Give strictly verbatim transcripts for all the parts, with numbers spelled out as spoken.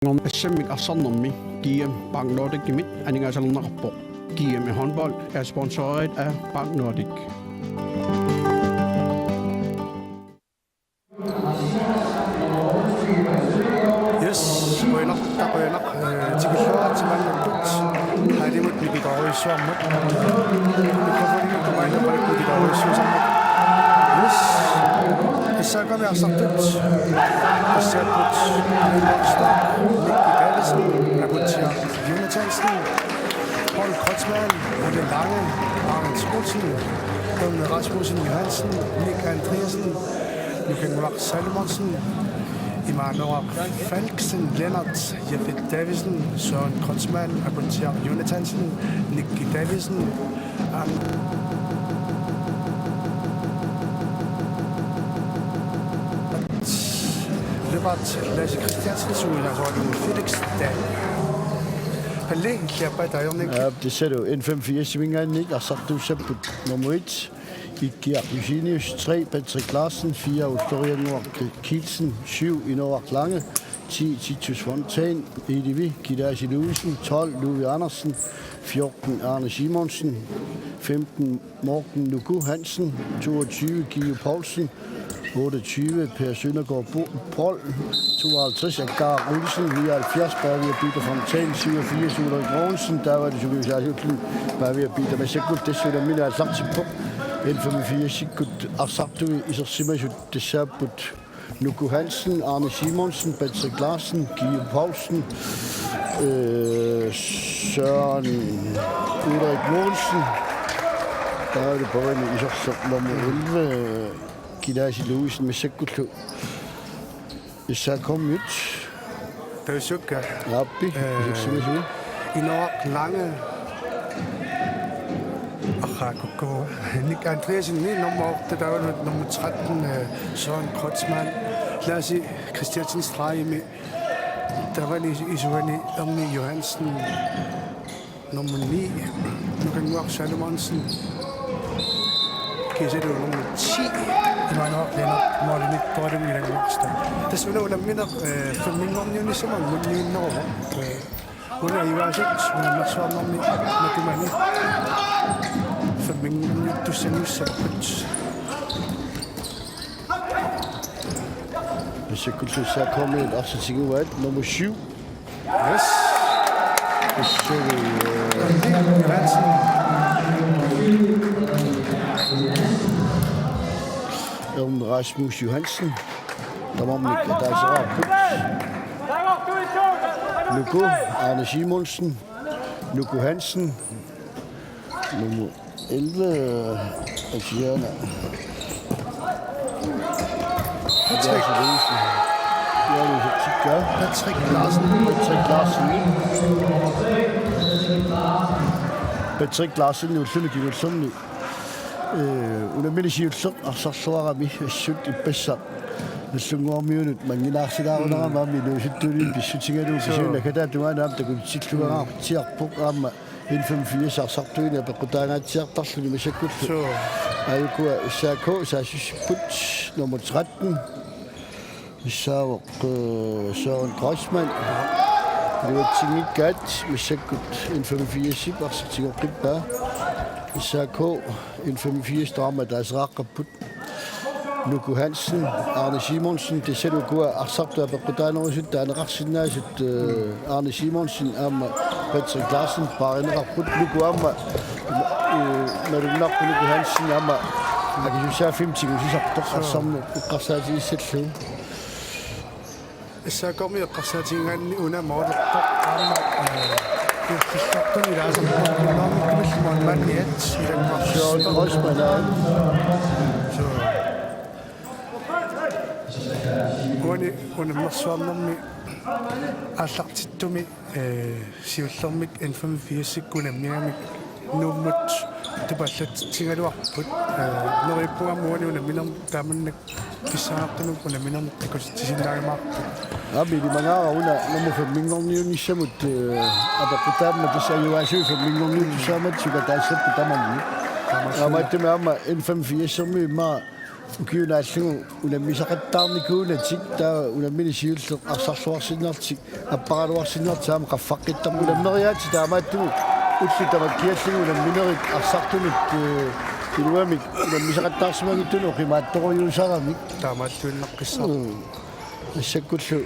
Assammik arsarnermi G M Bank Nordicimit aningaasalerneqarpoq. G M i håndbold er sponsoreret af Bank Nordic. Yes, qujanaq, qujanaq, eh, tikilluaritsi maannakkut. Haalimut nipitorujussuarmut. Mikrofonimut tumaanna palik nipitorujussuusarmut. Yes. S A K-mi arsartut. Tassaapput. Nick Davidsen, Nakutia Jonathansen, Paul Kreutzmann, Ole Lange, Arne Olsen, Don Rasmussen Johansen, Nick Andreasen, Nukanguaq Salomonsen, Immanuel Falksen, Lennart Jeppe Davidsen, Søren Kreutzmann, Akuntiaq Jonathansen, Nicky Davidsen, An-, Løbert, Lasse Christiansen, Suunasoorlu Felix Dahl. Halli, illiappaa taajornik. Ja, det ser du. N femogfirs-iminngaanniit arsartuussapput nummer et, Ikkiaq Josenius, tre, Patrick Larsen, fire, Ulferiannguaq Kielsen, syv, Inooraq Lange, ti, Titus Fontain, elleve, Kilaasi Louisen, tolv, Louis Andersen, fjorten, Arne Simonsen, femten, Morten Nuku Hansen, toogtyve, Geo Poulsen, otteogtyve, Per Søndergaard Bo-, Bold, tooghalvtreds, Akar Olsen, nioghalvfjerds, Pavia Peter Fontain, syvogfirs, Ulrik Mogensen, David Sugius Asjutlen, Pavia Peter Masakut, dessutom minä Sartippo, N femogfirs-ikkut arsartui isersimasut tassaapput Nuku Hansen, Arne Simonsen, Patrick Larsen, Geo Poulsen, øh, Søren Ulrik Mogensen. Der er det på en iserser nummer elleve, Kilaasi Louisen Masakkullu. S A K-miut. Taussuakka. Aappi, øh, isersimasui. Inooraq Lange. Arraa kukku. Nick Andreasen, ni nummer otte, der var nummer tretten, øh, Søren Kreutzmann. Lasse Christiansen Strejmi. Der var lige Isuani Erni Johansen. Nummer ni, Nukanguaq Salomonsen. Kiisalu nummer ti, Immanuel Lennart, målimiittoq Nukanguaq. Tassa una unammineq, øh, femogfirs-iminngaanniit, øh, una ivaasut, unammersuarnermi matumani femogfirs-iminngaanniit tussanngussapput. Hvis jeg kunne så komme ind, og så tænke, hvad nummer syv. Yes. Hvis jeg, øh, Johansen. Ellen Rasmus Johansen. Tamarmik ataasiarput. Nuku, Arne Simonsen. Nuku Hansen. Nummer elleve, øh, Adriana. Patrick. Adriana Olsen. Ja, det er så tit, ja. Patrick Larsen. Patrick Larsen. Patrick Larsen, ulluni kingullerni. Øh, unammineq siulleq arsarluarami assut ippassaq. Nallunnguarmiunut manngilaarsilaarunarami, mm, aamma inuusuttuunit pissutigalugu. Sure. Kisianni nakataa tungaanut aamma takutitsilluaraatsiarpoq aamma N femogfirs arsartuineq apeqqutaangaatsiartarluni masakkullu. Sure. Aajukua S A K saassussipput nummer tretten. Issaavoq, øh, Søren Kreuzmann. Iluatsinngikkaat massakkut N femogfirsip arsartigoqqippaa. S A K N femogfirs taama ataasiarput. Nuku Hansen, Arne Simonsen, tassalu ukua arsartut apeqqutaanerusut taaneqarsinnaasut, øh, Arne Simonsen aamma Patrick Larsen paarineqarput. Nuku aamma, øh, malunnarpoq Nuku Hansen aamma akisussaaffimmi tigusisartoq arsarneq eqqarsaatigissallugu. S A K-mi eqqarsaatigigaanni una målertoq aamma, øh, piffissartuni ilaasarpoq målmandit ilannguarsi. Søren Kreuzmann, ja. Så. Uani unammersuarnermi aallartittumi, øh, siullermik N femogfirsip unammigamik Nuummut tupallatsigaluarput, øh, neriuppunga aamma uani unamminermi taamannak pissanganartumik unamminermi takutitsisinnaagaluarput. Aamma ilimangaara una nummer femminngorniunnissamut, øh, apeqqutaammat tassa ajugaasui femminngorniuttussaammata sukataassapput tamarmik. Tamarmik. Taamaattumik aamma N femogfirsermiut immaqa Ukiut naallugu unammisaqattaarnikuunatik, taava unammineq siulleq arsarluarsinnarlutik, apparaluarsinnarlutik aamma qaffaqqittarput. Unammeriaatsit taamaattumik ullut tamakkiallugu unamminerit arsartunut, eh, iluamik unammisaqattaarsimanngitsunut oqimaatsorujussuusaramik. Taamaalluinnaqqissaaq. Mm. Massakkullu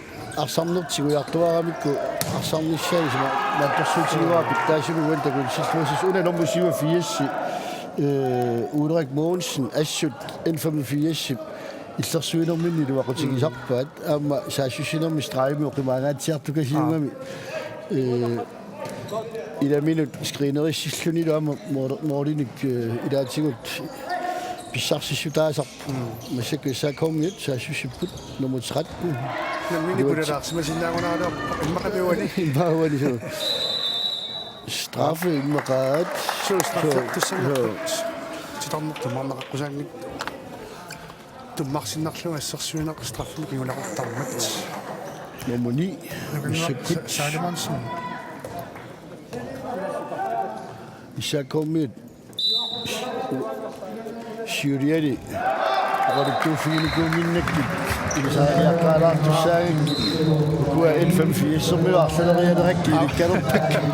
arsarnertik ujartuaramikku arsarnissaat isuma naatsorsuutigaara pitsaasumik uani takutilluassasut. Una nummer syvogfirs, eh, Ulrik Mogensen, assut N femogfirs illersuinerminni iluaqutigisarpaat, aamma saassussinermi stregimi oqimaangaatsiartukasiugami, eh, ilaminut screenerissillunilu aamma mål-, målinik, eh, ilaatigut pissarsissutaasarpoq. Mm. Massakkut S A K-miut saassussipput nummer tretten. Nammineq Iluatsi- pulalaarsimasinnaanngikkaluarpoq immaqa uani. Immaqa uani suu. Straffe immaqaat. Suu, straffe Suu, tussanngorput. Suu. Titarneq tumaarneqaqqusaanngitsoq. Tummarsinnarlugu assersuineq straffimik kinguneqartarmat. Nummer ni. Nakanngua Massakkut. Sa-, Salomonsen. S A K-miut. Siuliani. Oqaluttuuffiginikuunnginnakkit. Ilisariaqqaalaartussaagakkit. Ukua N femogfirs-ermiut arlalerialerakkit ilikkalerpakkit.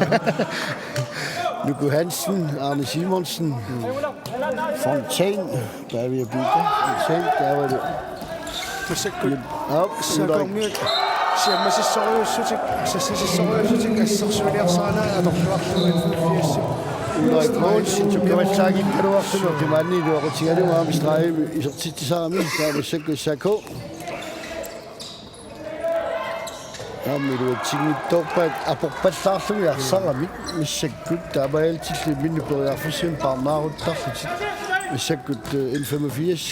Nuku Hansen, Arne Simonsen. Fontaine. Pavia Peter. Fontaine. Taavalu. Massakkut. Aap, S A K-miut siammasissorujussuupput, sassasissorujussuupput, assersuiniarsarinaat atorluarlugu N femogfirs. Ulrik Mogensen, tukkavallaanngikkaluarlugu, oqimaanni iluaqutigalugu aamma stregimi isertitsisarami, taava massakkut S A K. Aamma iluatsinngitsoorpaat aporpallaarlugit arsaramik, massakkut, taamaalillutillu imminnut periarfissamik parnaaruttarlutik, massakkut, eh, N femogfirs.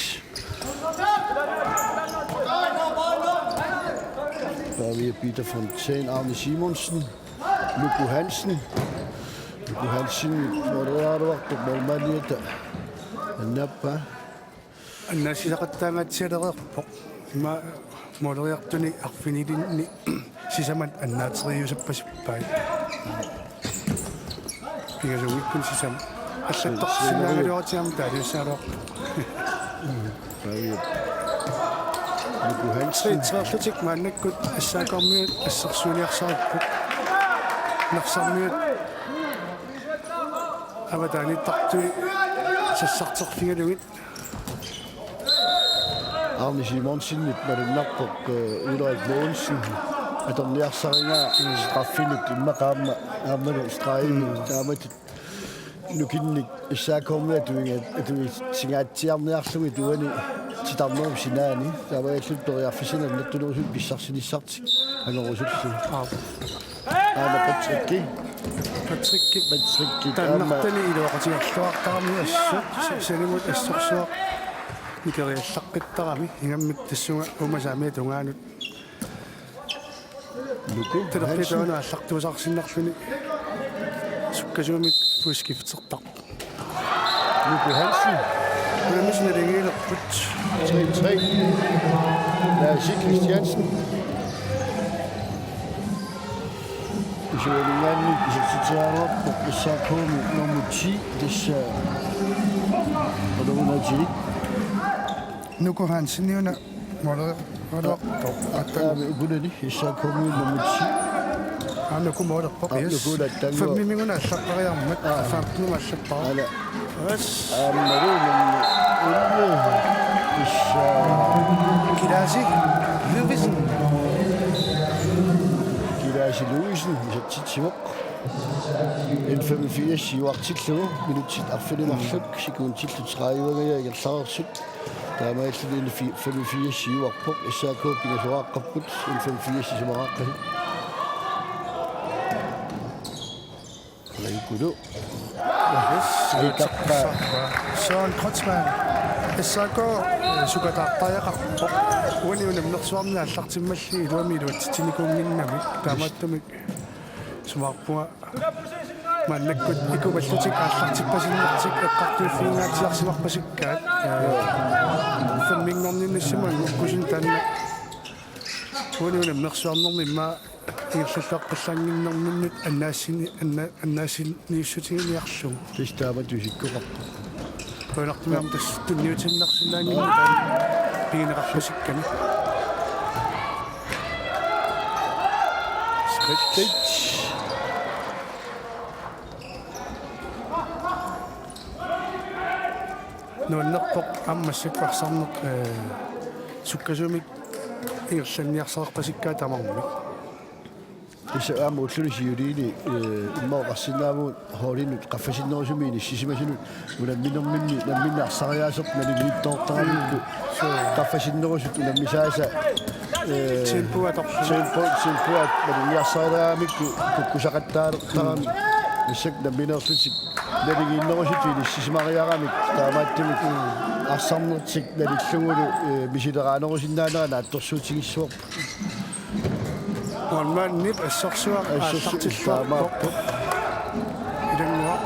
Pavia Peter Fontaine, Arne Simonsen, Nuku Hansen. Nuku Hansen, måleriaraluarpoq, målmandiata. Annappa. Annaassisaqattaangaatsialereerpoq. Ima måleriartuni arfinilinni sisamat annaateriusappasippai. Pingasunngikkunik sisamat. Allattorsinnaagaluarutsigit aamma taaliussagaluarpoq. Nuku Hansen. Tre-treerlutik maannakkut S A K-miut assersuiniarsaripput. Narsarmiut avataaniittartui sassarterfigalugit. Arne Simonsenip malunnarpoq, eh, Ulrik Mogensen atorniarsarigaa straffinut immaqa aamma aammalu stregimi taamatut nukinnik S A K-miut atuiga-, atuisingaatsiarniarlugit uani titarnerup sinaani taamaalillutik periarfissanik annertunerusumik pissarsinissartik angorusullugu. Aap. Aana Patricki. Patricki. Patricki. Taanna aamma. Taannartani iluaqutigiarluartarami assut. Sorsanimut assorsuaq nikeriallaqqittarami. Ingammik tassunga uuma saamiata tungaanut. Nuku Talerpiata Hansen. Taanna aallartuusarsinnarluni. Sukkasuumik udskiftertarpoq. Nuku Hansen. Unammisut naligiilerput. Tre tre. Lasse Christiansen. Isuaninngaanniit isertitseriarluarpoq S A K-mi nummer ti, tassa qanoruna atilik. Nuku Hansen una måleriaraluarpoq. Aamma ukunani S A K-mi nummer ti. Aa, Nuku målerpoq, aa, yes. Nuku una taanna. Femiminngaanniit allaqqariarmat, aa. Femtenimut allaqqavoq. Ala. Yes. Aammalu nummer elleve. Tassa. Kilaasi Ludvigsen. Kilaasi Ludvigsen, isertitsivoq. N femogfirs iluartillugu, minutsit arfineq-marluk, sekundillu tredive-nngajak ingerlareersut. Taamaalilluni N femogfirs iluarpoq, S A K pingasoqaqqapput, N femogfirs isumaqaqqasut. Rejukulu. Yes, Aitaqqa. Søren Kreutzmann. S A K, eh, sukataartariaqarpoq. Uani unammersuarneq aallartimmalli iluamik iluatsitsinikuunnginnami. Taamaattumik isumaqarpunga maannakkut ikumallutik aallartippasinnertik eqqartuiffigingaatsiarsimarpasikkaat. Eh, femminngorninnissamut anngukkusunut taanna. Uani unammersuarnermi immaqa ingerlalluaqqallaannginnerminnut annaassini-, anna-, annaassiniussutiginiarlugu. Tassa taamatut isikkoqarpoq. Uunartumik aamma tassa tunniutiinnarsinnaanngilaq pigineqarpasikkami. Skridt. Nuannerpoq aamma massakkut arsarneq, eh, sukkasuumik ingerlanniarsalerpasikkaa tamarmik. Tassa aamma ulluni siuliini, eh, immaqa oqarsinnaavugut holdinut qaffasinnerusumik inissisimasunut unamminerminni, namminneq arsariaaseq naligiittoortaramikku. Suu. Qaffasinnerusut unammisaasa, eh, tempoa torlu. Tempo, tempoa nalunniarsarileramikku kukkusaqattaalertarami. Mm. Massakkut nammineerlutik naligiinnerusutut inissisimariaramik taamaattumik. Mm. Arsarnertik nalillugulu, eh, misileraanerusinnaanera naatsorsuutigissavarput. Målmandip assorsuaq, assorsuaq aallartilluarpoq. Taamaappoq. Ilannguaq.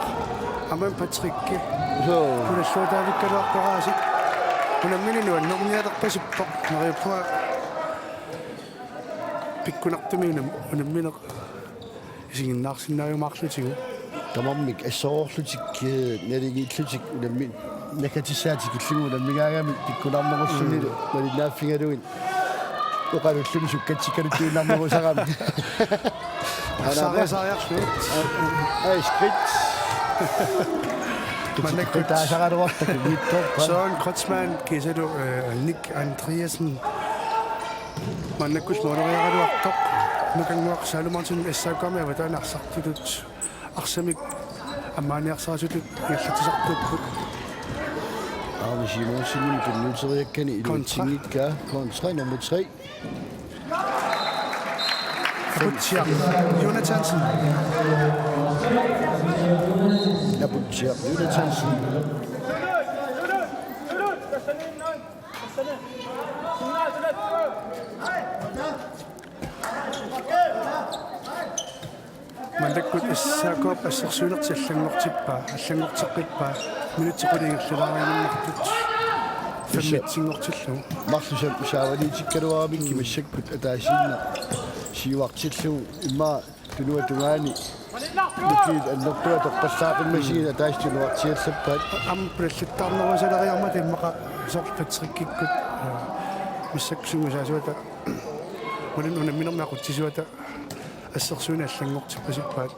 Aamma Patrikki. Suu. Punalluataavikkaluarpoq aasiit. Unammineq nuannernialerpasippoq. Neriuppunga pikkunartumik unam-, unammineq isiginnaarsinnaajumaarlutigu. Tamarmik assorsuarlutik, eh, naligiillutik unammi-, nakatissaatik illugu unammigaangamik pikkunarnerussunilu. Mm. Malinnaaffigalugit oqalulluni sukkatsikkaluttuinnarnerusarami. Arsariaasariarlugu. Ai, skridt. Mannakkut. Taasaraluartak vittor. Søren Kreutzmann kiisalu, eh, Nick Andreasen. Mannakkut måleriaraluartoq. Nukannguaq Salomonsen S A K-mi avataani arsartutut arsamik ammaaniarsarisutut ingerlatsisartuupput. Arne Simonsenimut tunniuteriakkani. Kontra. Iluatsinngikkaa kontra nummer tre. Naputsiaq Jonathansen. Naputsiaq Jonathansen. Maannakkut S A K-p assersuinertik allanngortippaa, allanngorteqqippaa, minutsit qulit ingerlalaarinnartut. Femmitsinngortillugu. Marluk sa-, saavaliitikkaluaramikku. Mm. Massakkut ataasiinnaq siuartillugu immaqa tunuata tungaani. Mikiit annertuatorpallaaqimmasigit ataaseq tunuartiallappaat. Aamma pulallattaarnerusaleriarmata immaqa soorlu Patrickikkut, eh, massakkut sungiusaasuata. Maanna unamminermi aqutsisuata assersuineq allanngortippasippaat.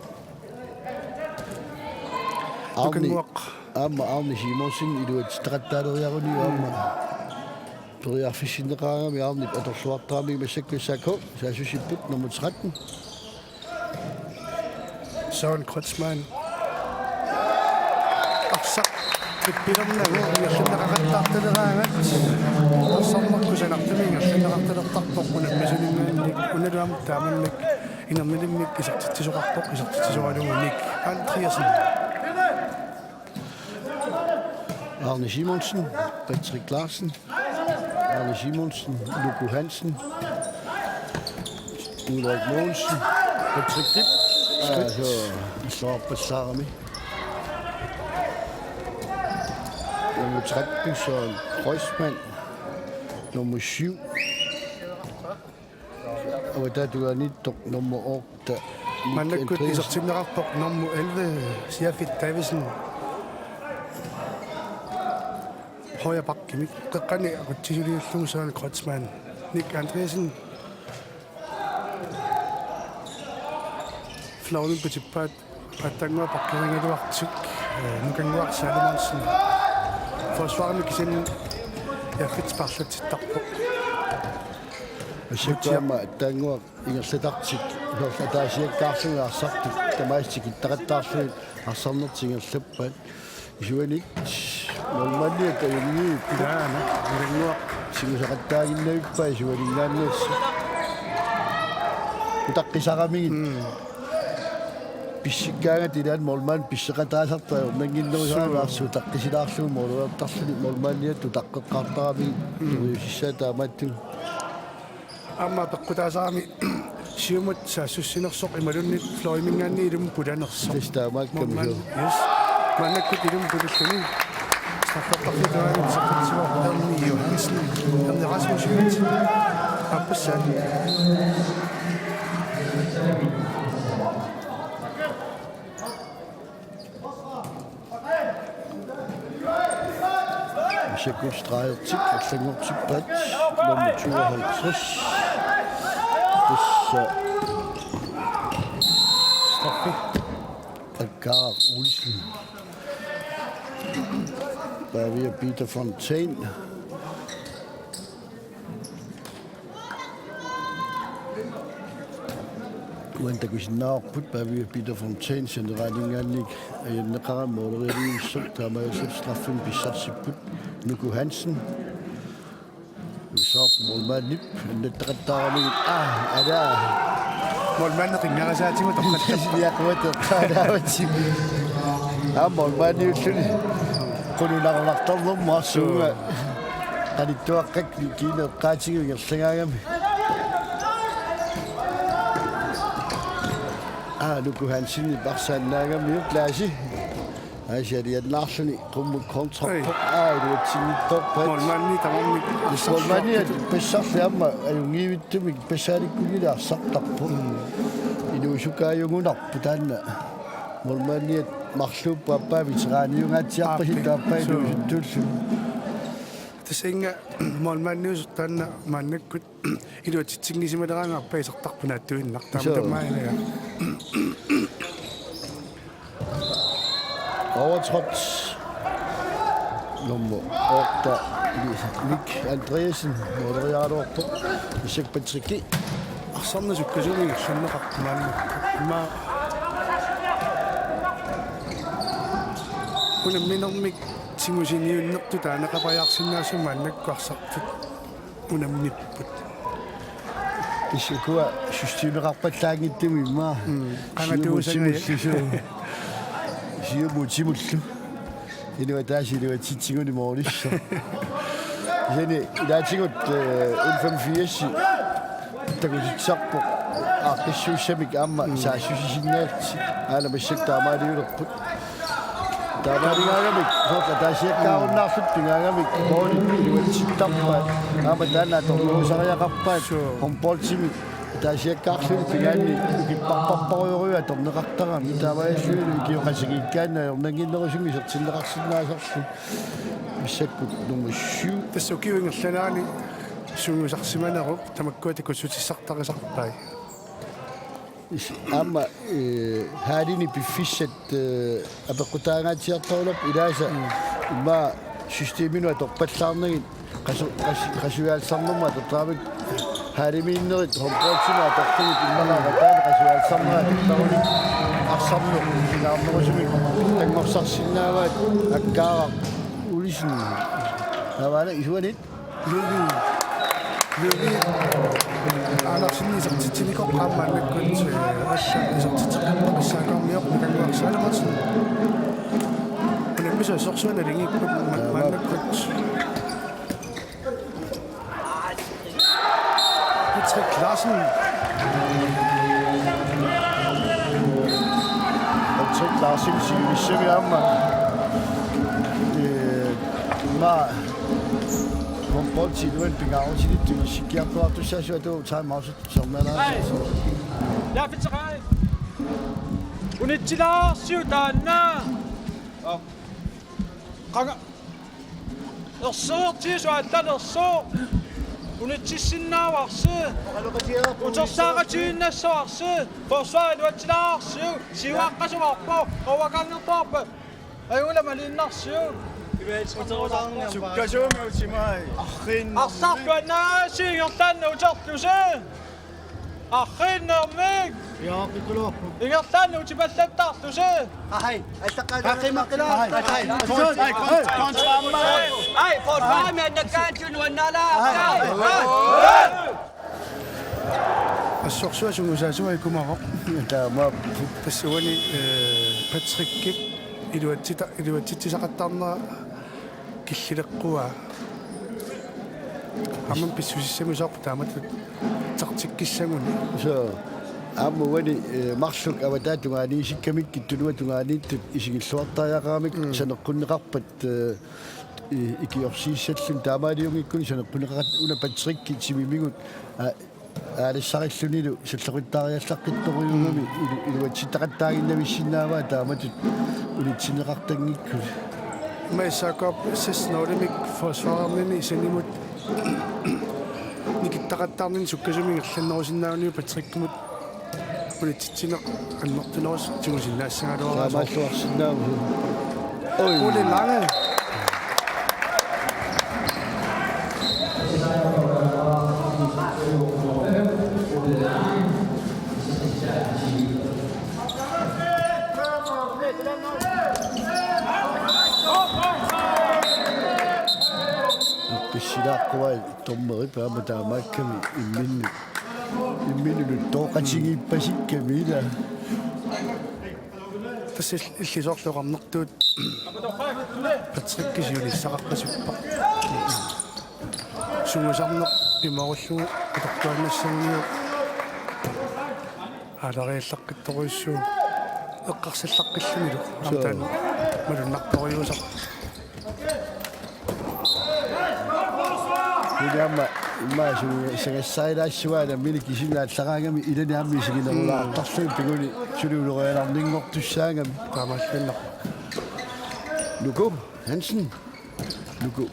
Arne, nukannguaq. Aamma Arne Simonsen iluatsitaqattaaleriaruni aamma. Periarfissinneqarami Arnep atorluartarami massakkut S A K saassussipput nummer tretten. Søren Kreutzmann. Arsaq ippilernagu ingerlanneqaqattaartaleraangat. Arsarneq kusanartumik ingerlanneqartalertarpoq unammisuninngaanniit. Unalu aamma taamannak inernilimmik isertitsisoqarpoq, isertitsisoralugu Nick Andreasen. Arne Simonsen, Patrick Larsen, Arne Simonsen, Luko Hansen, Ulrik Mogensen, Patrick Dip. Skridt. Aa, suu, illoqarpallaarami. Nummer tretten, Søren Kreutzmann. Nummer syv. Avataata tungaaniittoq nummer otte. Maannakkut Andreasen. Isertinneqarpoq nummer elleve, Siafit Davidsen. Højre backimik. Qeqqani aqutsisuliullugu Søren Kreutzmann. Nick Andreasen. Fløjimik putippaat. Aatsaannguaq bakkerigaluartoq, eh, nukannguaq Salomonsen. Forsvarimi kisianni Siafit paarlatsittarpoq. Massakkut aamma aatsaannguaq ingerlatartoq, soorlu ataasiakkaarlugit arsartut tamaasa tikittaqattaarlugit arsarnertik ingerlappaat. Isuanit målmandiat ajunngillat. Ilaana, nukannguaq. Singusaqattaaginnavippai isuaninngaanneersoq. Utaqqisaramigit. Mm. Pissikkaangat ilaanni målmandi pisseqataasartoq ajornannginnerusarami. Suu. Arsaq utaqqisilaarlugu måleriartarluni målmandiata utaqqeqqaartarami. Mm. Toriusissaa taamaattumik. Aamma peqqutaasarami siumut saassussinersoq imaluunniit fløjiminngaanniit ilumut pulanersoq. Tassa taamaakkami. Målmand, suu. Yes. Maannakkut ilumut pulalluni. Straffertarfiup tungaanut isertitsivoq Erni Johansen. Erni Rasmussen. Aappassaaq. Sekundsstregertik allanngortippaat nummer tooghalvtreds. Tassa straffe. Akkaaq Olsen. Pavia Peter Fontaine. Uani takusinnaavarput Pavia Peter Fontaine saneraaninngaanniit ajanneqarami moolerialivissoq, taamaalillutik straffimik pissarsipput Nuku Hansen. Usoorp målmandip annattaqattaaramiuk. Aa, alaa. Målmandi qinngarisaatigut toqqattap. Siliaquat eqqaalaavatik. Aa, målmandiulluni. Qulunarunartarnermut arsuuga. Qanittuaqqak kiineqqaatigu ingerlagaagami. Aa, Nuku Hansenip arsaannaagamiuk Laasi. Aasiaat iannaarluni qummut kontra. Ai. Aa, iluatsinngitsoorpaat. Målmandi tamarmik. Målmandiat passarli aamma ajunngivittumik passaalikkunngilaartarpoq. Mm. Inuusukaajugunarpoq taanna. Målmandiat marluupput aappaa veteraniungaatsiarpasi. Aappi. Aappaa. Suu. Inuusuttuulluni. Tassa inga målmandiusoq taanna maannakkut iluatsitsinngisimaleraangat aappaa isertarpoq naatsuinnaq. Taama. Suu. Tamarmik ilaa. Overtrådt. Nummer otte, Mik Andreasen, måleriaraluarpoq. Isak Patricki. Arsarneq sukkasuumik ingerlanneqarpoq maanna. Ima unamminermik tigusiniunnertut taaneqapajaarsinnaasut maannakkut arsartut unammipput. Tassa ukua systemeqarpallaanngitsumik immaqa. Mm. Qanga tuusangaja. Siumut timullu. Siumut timullu. Inuit taasi iluatsitsiguni målissut. Kisianni ilaatigut, eh, N femogfirs takusitsisarpoq aaqqissuussamik aamma. Mm. Saassussisinnaallutik. Aana massakkut taamaaliulerput. Taamaalingaagamik, soorlu ataasiakkaarunnaarlutik pingaagamik, målit iluatsittarpaat, aamma taanna atornerusariaqarpaat. Suu. Håndboldimi ataasiakkaarluni pingaanni ukipparparparujorujuit atorneqartarami, taamaalillunilu ikioqatigiikkaanni ajornannginnerusumik isertinneqarsinnaasarluni. Massakkut nummer syv. Tassa ukiup ingerlanerani sungiusarsimanerup tamakkua takussutissartarisarpai. Aamma, eh, hallini piffissat, eh, apeqqutaangaatsiartorpoq ilaasa. Mm. Immaqa systeminut atorpallaarnagit qasu-, qas-, qasujaasarnermut atortaramik hallimiinnerit håndboldimut atorlugit immaqa avataani qasujaasarnerat atortarunik arsarneq pingaarnerusumik tanngorsarsinnaavaat Akkaaraq Olsen. Avaana isuanit. Løvi. Løvi. Andersen isertitsinikoq aamma maannakkut, eh, assa isertitseqqippoq Qassaakaarmioq Nikanguaq Salomonsen. Unammisut assorsuaq naligiipput ma-, maannakkut. Patrick Larsen. Patrick Larsen siunissami aamma. Eh, ma- Håndboldit iluani pingaarutilittut isikkiartuaartussaasoq atu time out sermalaarsi. Ai. Ja, fitserai. Unitsilaarsiuk taanna. Qanga. Erseertigisoq allanut erseq. Unitsissinnaavasi. Utersaaqatigiinnassavarsi. Forsvar iluatsilaarsiuk. Siuaqqasuvarput. Qovakanngertuarpa. Ajuula maliinnarsiuk. Sukkasuumik utimai. Arriin. Arsartuannaasi ingerlaannaq uterlusi. Arriinnermik. Jaa, pikkuloorpu. Ingerlaannaq utipallattarlusi. Ahai, attaqqaat. Qaqimaqqilaaq. Ahai. Ahai. Ahai. Ahai, forsvarimi annakkaantigut nuannaalaaq. Ahai. Ahai. Assorsuaq sungiusaasuat ikumavoq. Taamaappoq. Tassa uani, eh, Patrickip iluatsita-, iluatsitsisaqattaarnera killileqquaa. Aamma pissusissamisoq taamatut taktikkissaguni. Soo. Aamma uani, eh, marluk avataata tungaaniissikkamikkit tunuata tungaaniittut isigilluartariaqaramik. Mm. Saneqqunneqarpat, eh, i-, ikiorsiissalluni taamaaliunngikkunik saneqqunneqaqaat una Patrickip timimigut, a-, aalassarillutillu salloqittaariallaqqittorujuugami. Mm. Ilu-, iluatsittaqattaaginnavissinnaavaa taamatut unitsinneqartanngikkuni. Maja Jakob seks nul-imik forsvarermini isanimut nikittaqattaarnini sukkasuumik ingerlannerusinnaaguniuk Patrickimut unitsitsineq annertunerusoq tigusinnaassagaluarpaa. Taamaalluarsinnaavugut. Oj. Ole Lange. Pissilaaqqua dommerip aamma taamaakkami imminnut. Imminnut tooqatigiippasikkami ila. Tassa illit soorlu oqarnertuut Patrick siunissaqarpasippoq. Sungusarneq pimoorullugu atortuaannassanngilaq. Aalariallaqqittorujussuuvoq eqqarsallaqqillunilu. Suu. Aamma taanna malunnartorujussuusarpoq. Unaamma immaqa sagassarilaassuaana minik isinnaallaraangami ilani aamma isiginerulaartarlugit piguni suli ulorianarninngortussaagami. Taamaalluinnaq. Nuku Hansen. Nuku.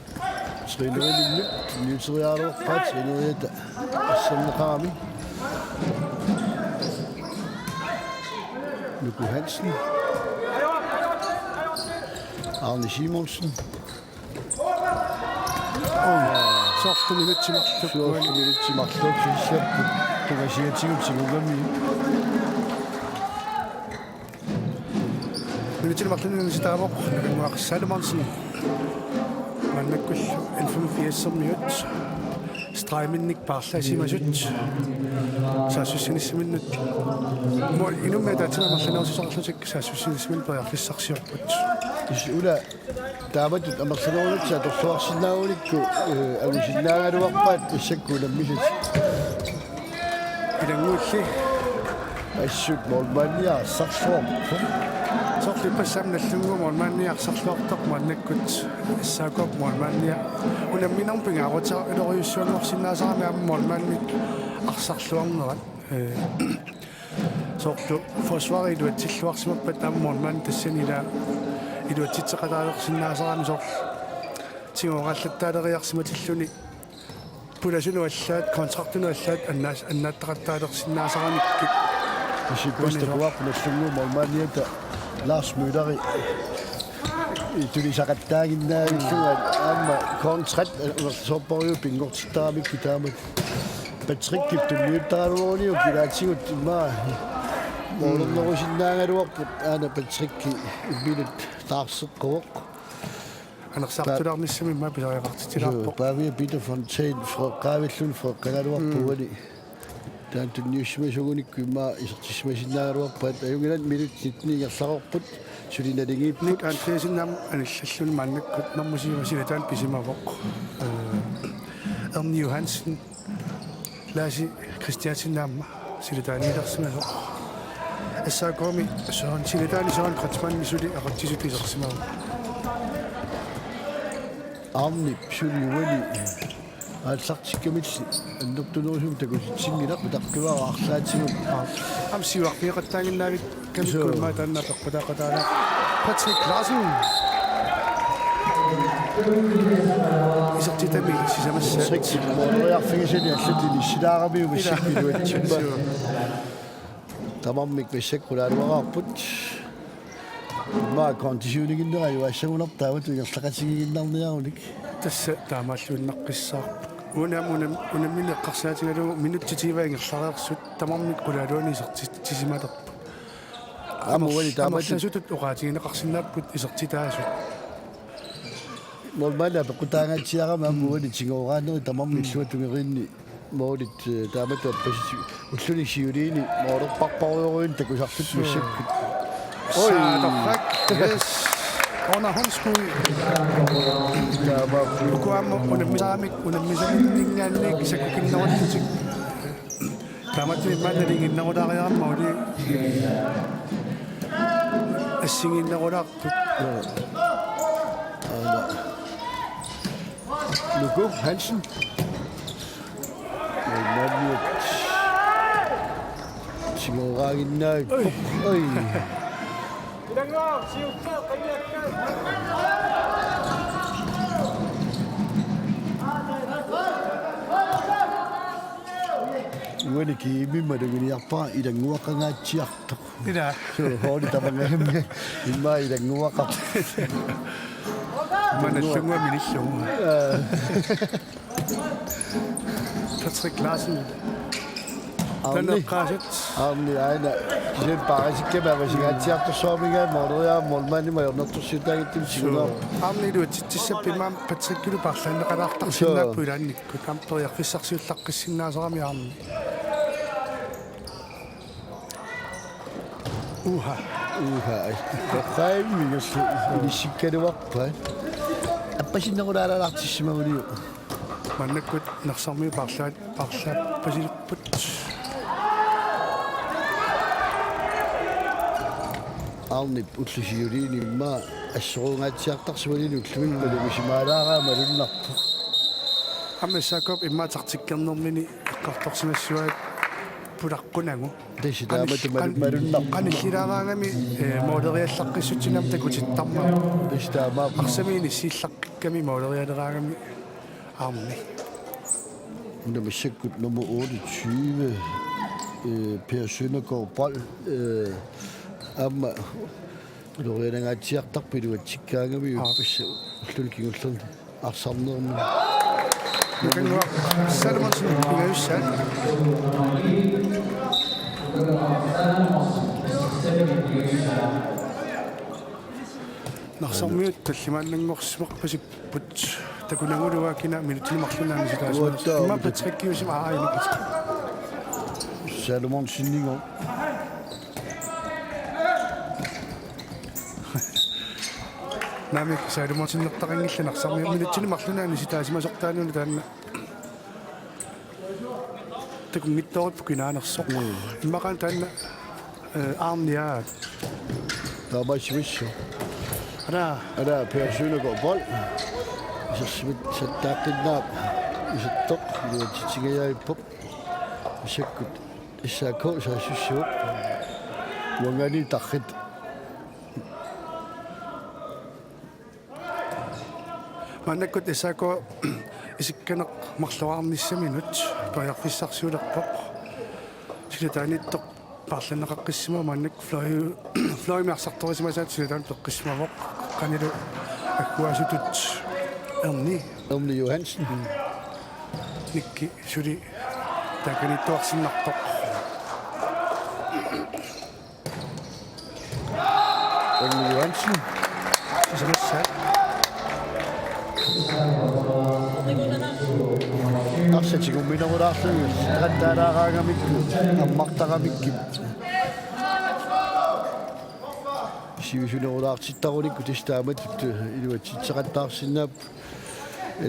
Trænerinnut niuteriaraluarpaat, træneriata asserneqarami. Nuku Hansen. Arne Simonsen. Oj, soorlu minutsit marluk. Soorlu minutsit marluk, sissapput. Tungasiatigut tigugami. Minutsit marluk nukangisitaavoq Nukanguaq Salomonsen. Maannakkullu N femogfirs-ermiut stregminnik paarlaasimasut. Saassussinissamut. Mål inummik ataatsimi amerlanerussuteqarlutik saassussinissamut periarfissarsiorput. Is ula taamatut amerlanerussuteqarlutik atorluarsinnaagunikku, eh, angusinnaagaluarpaat massakkut unammisatik. Ilannguilli. Assut målmandia arsarluarpoq. Soorlu ippassaq aamma Nagdlunguup målmandia arsarluartoq maannakkut S A K-p målmandia unamminermut pingaaruteqarluarsinnaasarami aamma målmandit arsarluarnerat. Eh, soorlu forsvari iluatsilluarsimappat aamma målmandi tassani ila iluatsitseqataalersinnaasarami soorlu tigoorallattaaleriarsimatilluni pulasunut allaat, kontraktinut allaat annaas-, annaattaqattaalersinnaasaramikkit. Isippas takuarput Nagdlunguup målmandiata Lars Mølleri itulisaqattaaginnaavillunga aamma kontrat, eh, soorpariup pinngortittaramikku taamatut. Patrickip tunniuttaraluaruniuk ilaatigut immaqa målernerusinnaagaluarput aana Patrick imminut taarseqquvoq. Anersaartulaarnissami immaqa pisariaqartitsilaarpoq. Pavia Peter Fontaine freqqaavilluni freqqagaluarpoq uani. Taanna tunniussimasugunikku immaqa isertissimasinnaagaluarpaat, ajunngilaq, minutsit nitten ingerlareerput, suli naligiipput. Nick Andreasen aamma anillalluni maannakkut normu syv silataanut pisimavoq. Eh, Erni Johansen, Laasi Kristiansen aamma silataaniilersimasoq. S A K-mi Søren, silataani Søren Kreutzmann suli aqutsisutut isersimavoq. Arnip suli uani aallartikkamilli annertunerusumik takutitsinngilaq, utaqqivara arlaatigut. Aamma siuarfigeqattaaginnaavikkamikku. Suu. Immaqa taanna peqqutaaqataanera. Patrick Larsen. Isertitami sisamassaat. Patrick måleriarfigisani allatut inissilaaramiuk massakkut iluatsimmat. Suu. Tamarmik massakkut qulaaluaraarput. Immaqa konditioniginnera ajugaassagunartaa aamma ingerlaqatigiinnarniarunik. Tassa taamaalluinnaqqissaarpoq. Uani aamma unam-, unammineq eqqarsaatigalugu minutsit tyve ingerlareersut tamarmik qulaaluanik isertitsisimalerput. Aamma uani taamatut amerlasutut oqaatigineqarsinnaapput isertitaasut. Målmandi peqqutaangaatsiarami aamma uani tigooraaneri tamarmik illuatungerit uani målit, eh, taamatut appasisut ulluni siuliini målerparparujorujunik takusarlutik. Suu. Massakkut. Oj. Saatoqqak. Yes. Under håndskud. Taama. Uku aamma unammisaramik, unammisaminninngaanniit sakkukinnerullutik. Taamatut immaqa naligiinnerulaariarami måli assigiinnerulaarput. Aana. Nuku Hansen. Målmandiat. Tigooraannaavippoq. Oj. Oj. Uani kiimi maluginiarpara ilanngukangaatsiartoq. Ila. Suu, hooli tamangajammia immaqa ilannguaqarpoq. Manassunga minillunga. Aa. Patrick Larsen. Arni. Taneqqaasut. Arni aana. Kisianni paarisikkami avasingaatsiartorsuarmiga måleriaa målmandimut ajornartorsiutaanngitsumik tiguneqarpoq. Arni iluatsitsissappat imaammat Patrickilu paarlaanneqalaartarsinnaapput. Suu. Ilaannikkut aamma periarfissarsiullaqqissinnaasarami Arni. Uha. Uha. Qaimmi ilissikkaluarpaat. Appasinnerulaalaartissimaguniuk. Maannakkut Narsarmiut paarlaat-, paarlaappasilipput. Arnip ullut siuliini immaqa assorungaatsiartarsimanini ullumi malugisimaalaarami malunnarpoq. Aamma S A K-p immaqa taktikkernermini eqqartorsimassuaat pulaqqunagu. Tassa taamatut malu-, malunnarpoq. Qanillilaaraangami, eh, måleriallaqqissutsinik aamma takutittarmat. Tassa taamaappoq. Arsamik inissiillaqqikkami målerialeraangami Arni. Una massakkut nummer otteogtyve, øh, Per Søndergaard Bold, øh, aamma ulorianangaatsiartarpoq iluatsikkaangami. Aap. Uppassa ulluni kingullerni arsarnermi. Nukannguaq Salomonsen pingajussaat. Narsarmiut tallimaannanngorsimarpasipput, takunaguluaakina minutsini marlunnaani sitaasimasoq. Uattaaq. Immaqa Patrickiusima aajuna Patrick. Salomonsenigooq. Naamik, Salomonsenertaqanngillat Narsarmiut, minutsini marlunnaani sitaasimasortaanut taanna. Takunngitsoorippoq kinaanersoq. Mm. Immaqa taanna, eh, Arniaat. Taamaasivissoq. Ala. Ala, Per Søndergaard Bold. Isersimik sattaaqqinnaaq. Isertoq. Iluatsitsingajavipput. Massakkut S A K saassussivoq. Uangaani tarrit. Maannakkut S A K isikkaneq marluarnissaminut periarfissarsiulerpoq. Silataaniittoq paarlanneqaqqissimavoq, maannakkut fløj-, fløjimi arsartorisimasaat silataanut peqqissimavoq. Qanilu agguaasutut Erni. Erni Johansen. Mm. Nikki suli taakaniittuarsinnartoq. Erni Johansen. Sisamassaat. Arsaq tigumminerulaarlugu isertitseqattaalaaraangamikku ammartaramikkit. Sivisunerulaartittarunikku tassa taamatut iluatsitseqattaarsinnaapput. N-,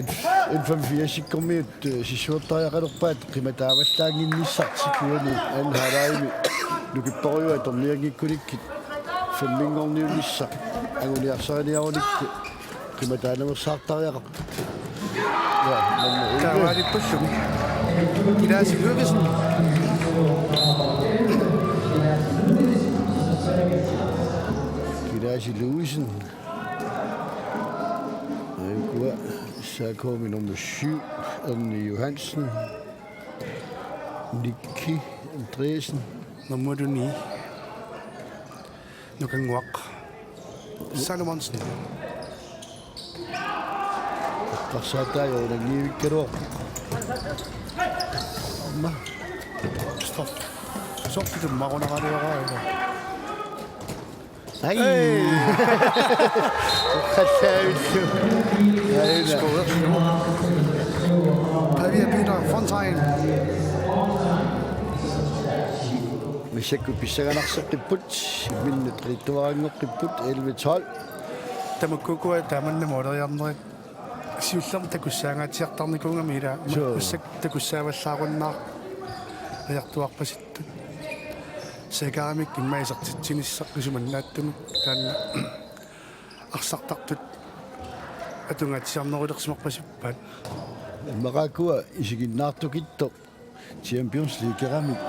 N-femogfirsikkormiut, øh, sissuertariaqalerpaat qimataavallaannginnissartik uani anden halvlegimi nukipparujuat atornianngikkunikkit femminngorniunissaq anguniarsariniarunikku qimataanaveersaartariaqarput. Ja, nummer elleve. Taavaalippullumi. Kilaasi Ludvigsen. Kilaasi Ludvigsen. Aajukua S A K-mi nummer syv, Erni Johansen. Nikki Andreasen. Nummer ni. Nukannguaq Salomonsen. Tarsaataa jo, den giver ikke, du. Amma. Stop. Stop, det er meget under, det er. Ai. Hey. Uqallaavillu. Aina. Pavia Peter Fontaine. Massakkut pissanganarseqqipput, imminnut qilittuaranngoqqipput, elleve tolv. Tamakkua taamanna måleriarnerit siullermik takussaangaatsiartarnikuugamik ila. Suu. Massakkut takussaavallaarunnaariartuarpasittut. Seeqaramik immaqa isertitsinissaq isumannaattumik taanna arsartartut atungaatsiarnerulersimarpasippaat. Immaqaakkua isiginnaartukittoq Champions League-eramik.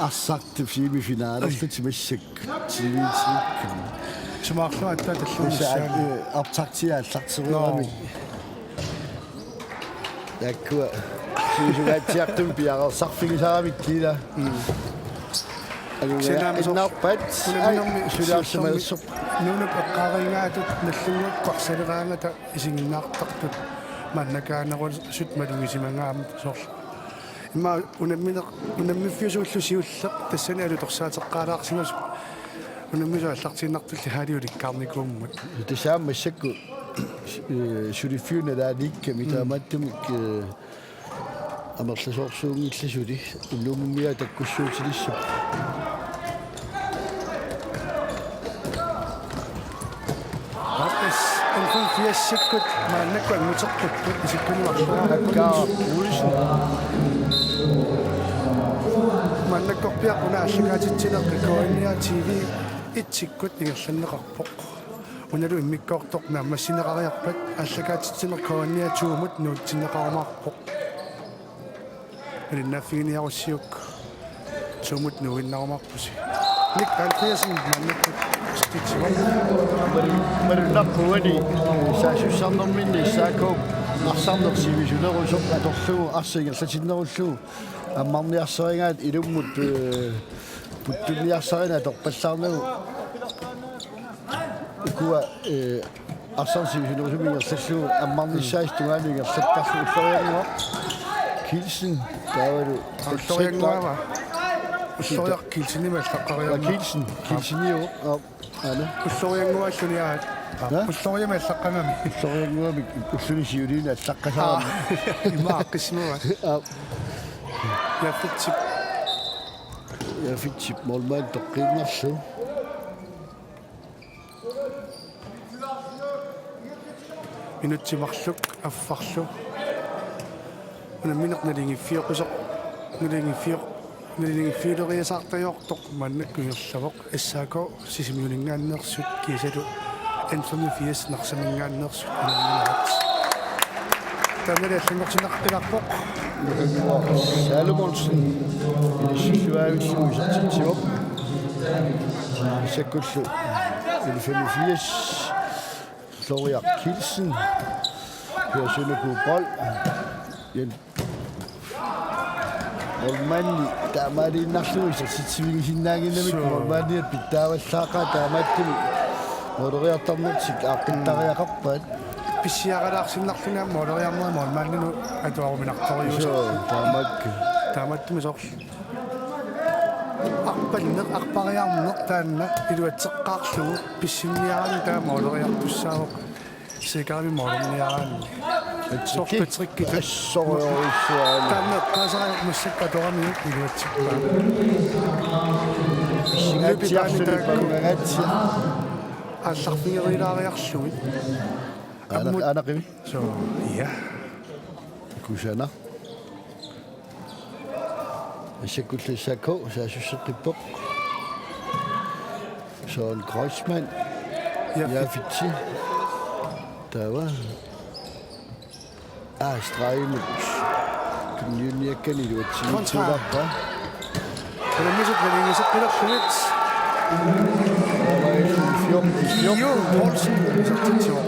Arsartup semifinalerlutik massakkut. Semifinalekkamik. Sumaarluatta tallunissaa. Tassa, eh, optaktia aallartereeramik. Nå. Taakkua. Siusugaatsiartumik piareersarfigisaramikkit ila. Mm. Aluga kisianni innarpat. Ai, unamminermi sulaarsimalersoq. Nuunup eqqaariingaatut nallunnguakkut arsaleraangata isiginnaartartut maannakaanerusut malugisimagaat soorlu. Immaqa unamminer-, unammiffiusuullu siulleq tassani alutorsaateqqaalaarsimasoq unammisut aallartiinnartulli haali ulikkaarnikuummata. Tassa aamma massakkut, eh, suliffiup nalaaniikkami, mm, taamaattumik, eh, amerlasoorsuunngillat suli ullumimmiaa takkussuutilissapput. Aap, N-femogfirsikkut maannakkut anguteqqipput isikkuni marluk. Hakkaaq Olsen. Maannakkorpiaq una aallakaatitsineq K N R T V et-ikkut ingerlanneqarpoq. Unalu immikkoortoq naammassineqariarpat aallakaatitsineq K N R to-mut nuutsinneqarumaarpoq. Alinnaaffiginiarussiuk to-mut nuuinnarumaarpusi. Nick Andreasen maannakkut isertitsivoq. Malunnarpoq uani saassussarnerminni S A K-p arsarneq sivisunerusoq atorlugu arsaq ingerlatinnerullugu ammarniarsarigaat ilummut, eh, puttunniarsarineq atorpallaarnagu. Ukua, eh, arsaq sivisunerusumik ingerlallugu ammarnissaasa tungaanut ingerlattarlugu Ulloriannguaq Kielsen taavalu Ulloriannguaq. Ulloriaq Kielsenimik allaqqariarmat. Kielsen, Kielseniuvoq. Aap, aana. Ullorianngualluni aat. Aap, ja? Ulloriamik allaqqagami. Ulloriannguamik ulluni siuliini allaqqasarami. Aap, ima aaqqissimavaat. Aap. Jafetsip. Jafetsip målmand toqqiinnarlugu. Minutsit marluk affarlu. Unammineq naligiiffioqqusoq, naligiiffioq-, naligiiffiuleriasaartajoortoq maannakkut ingerlavoq. S A K Sisimiuninngaanneersut kiisalu N-femogfirs Narsaminngaanneersut unamminerat. Taannali allanngortinneqaqqilaarpoq. Salomonsen ilissilluaavillugu isertitsivoq. Massakkullu N-femogfirs Ulloriaq Kielsen. Hørsunuku bold. Jen Målmandi taamaaliinnarlugu isertitsivigisinnaannginnamik. Suu. Målmandiat pitsaavallaaqaat taamaattumik måleriartarnertik aaqqittariaqarpaat. Pissiaralaarsinnarluni aamma måleriarneq målmandinut atuaruminartoriusoq. Suu, taamaakkua. Taamaattumik soorlu arpanneq, arpariarneq taanna iluatseqqaarlugu pissinniaraanni taama måleriartussaavoq. Sikarami målmaniaraanni. Soorlu Patrick. Assorujussuarmi. Taanna eqqaasara massakkut atoramiuk iluatsippaa. Løbebane taakku. Aallarfigerilaariarlugit. Aana-, aamma aanaqimi. Suu, ja. Kusanaq. Massakkut S A K saassusseqqippoq. Søren Kreuzmann. Ja. Jafetsi. Taava. Aa, stregimut. Tunniunniakkani iluatsinnittuularpa. Unammisut naligiiseqqilerlugit. Fjorten, fjorten. Iu Poulsen isertitsivoq.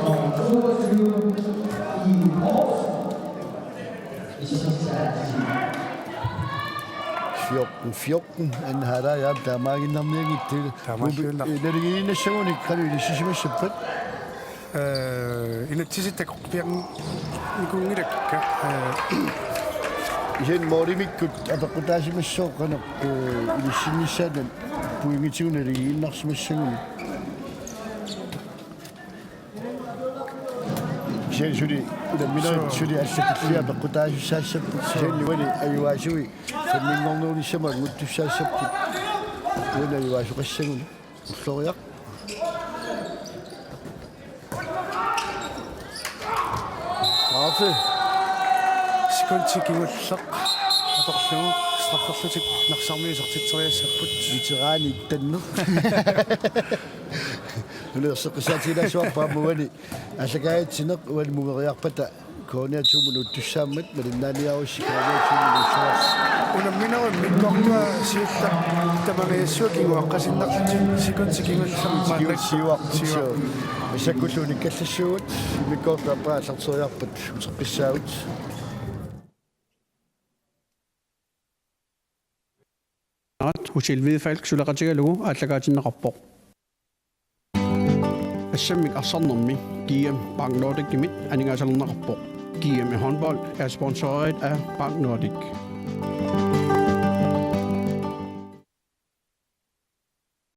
Fjorten fjorten, anden halvleg, ja, taamaaginnarnianngitsoq. Taamaaliunnaq. Naligiinnassagunik qanoq inissisimassappat? Eh, inatsisit takoqqiarnikuunngilakka. Eh. Kisianni målimikkut apeqqutaasimassooq qanoq, eh, inissinnissaanut pointigut naligiinnarsimassagunik. Kisianni suli unamminerit suli allatullia peqqutaasussaassappat. Kisianni uani ajugaasui femminngornerunissamut annguttussaassapput. Uani ajugaasoqassaguni. Ulloriaq. Straffe. Sekundi kingulleq atorlugu strafferlutik Narsarmiut isertitseriassapput. Veteranit tanneq. Nuna erseqqissaatigilaassuarput aamma uani aallakaatitsineq uani mumeriarpata K N R to-mut uuttussaammat malinnaaniarussi K N R to-mut uuttussaavat. Unamminerup immikkoortua siulleq tamangajassua kinguaqqasinnarlutik sekundit kinguaqqasinnarlutik. Siu-, siuarput, siu-, siu-. Massakkut unikkallassuugut immikkoortup aappaa aallarteriarpat uteqqissaagut. Aat, Hotel Hvidefalk suleqatigalugu aallakaatinneqarpoq. Assammik arsarnermi G M Bank Nordicimit aningaasalerneqarpoq. G M i håndbold er sponsoreret af Bank Nordic.